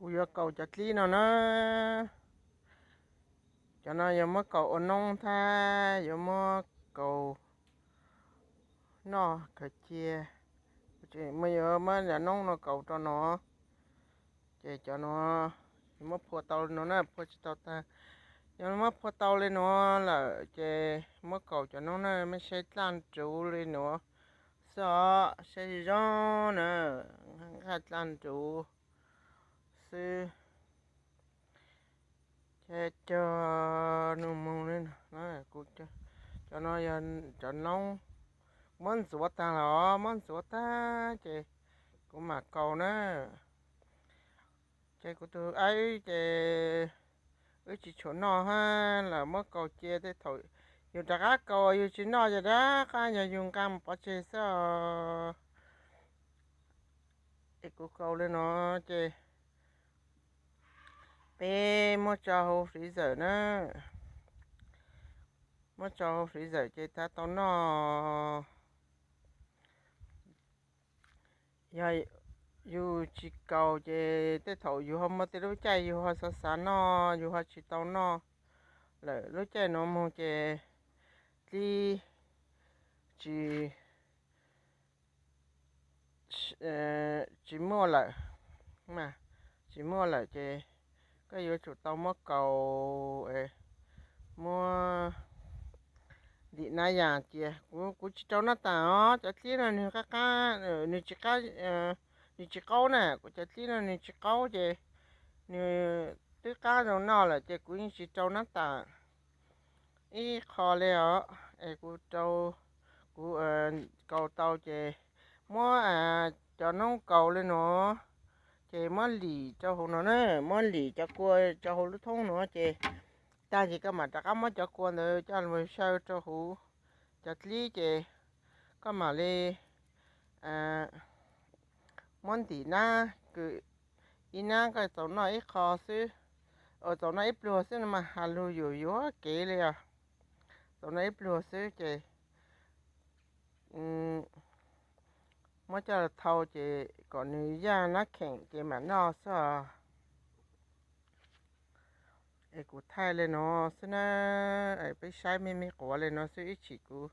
Kuv yuav kaus cov dlib no na. Cov no yuav muab kaus ua noob thiab yuav muab kaus noj khaws cia. Kuv tseem muab, yuav muab cov noob no kaus rau no. Ces cov no yuav muab phua tau li no na, phua tsis tau tag. Yog muab phua tau li no lawm ces muab kaus cov noob na, mej saib dlaj ntsuv li no xwb os, saib zoo zoo na, nqaij dlaj ntsuv xwb. Ces cog nws mus li no, kuv, cov no yog cov noob, muab ntxuav tag los muab ntxuav tag ces kuv mam kaus na. Ces kuv tus aib ces wb tsis tshua noj hab los muab kaus cia, tej thaum yus rov qab kaus yus tsis noj ces rov qab yog yus nqa mus pov tseg xwb os. Es kuv kaus li no ces peb muab tso hauv freezer na. Muab tso hauv freezer ces thiaj tau noj. Yog yus tsis kaus ces tej thaum yus ho muaj tej lub caij yus ho xav xav noj yus ho tsis tau noj lawm. Lub caij nuav moog ces dlib tsis tsis muaj lawm, tsis muaj lawm ces koj yuav tsum tau muab kaus, muab ntim nab yas cia. Kuv tsis rau nab tas os, cov dlib no nws qab qab, nws tsis qab, nws tsis qaub na. Kuv cov dlib no nws tsis qaub ces nws twb qab zoo noj lawm ces kuv yeej tsis rau nab tas ib qho li os. Es kuv rau, kuv kaus tau ces muab cov noob kaus li no ces muab lim rau hauv no na, muab lim cov kua rau hauv lub thoob no ces tag ces koj mam rov qab muab cov kua ntawd coj los xyaw rau hauv cov dlib ces koj mam li muab ntim nab kws ib nab koj txaus noj ib qho xwb, txaus noj ib pluag xwb no mas has lug yuam yuam kev li os. Txaus noj ib pluag xwb ces muab coj los thau ces kom nws yaj nab kheem ces mam noj xwb os. Es kuv thaij li no xwb na, peb saib me me quav li no xwb, ib chim kuv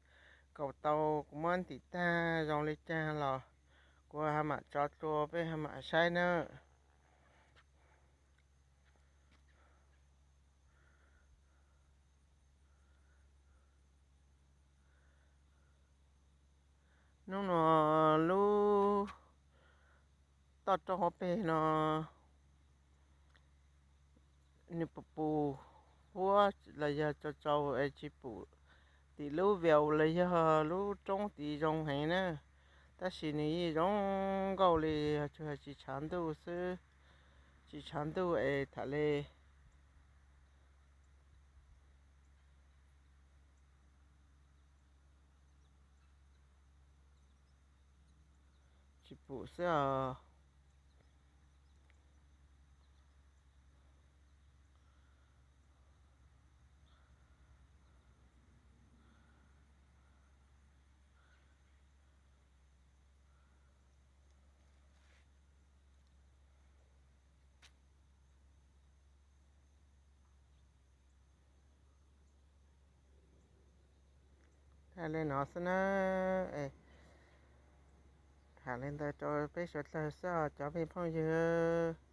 kaus tau kuv muab ntim tag zoo li cas los kuv ho mam tso dlua peb ho mam saib na. Hnub no lub toj roob hauv peg no nws pus pus huab los yog tsaus tsaus es tsis pum tim lub view los yog lub roob tid zoo heev na, tab sis nws yeej zoo nkauj li, tsuas tsis tshav ntuj xwb, tsis tshav ntuj es tham li tsis pum xwb os. Tham li no xwb na, tham li ntawd rau peb suav dlawg xwb os cov me phooj ywg.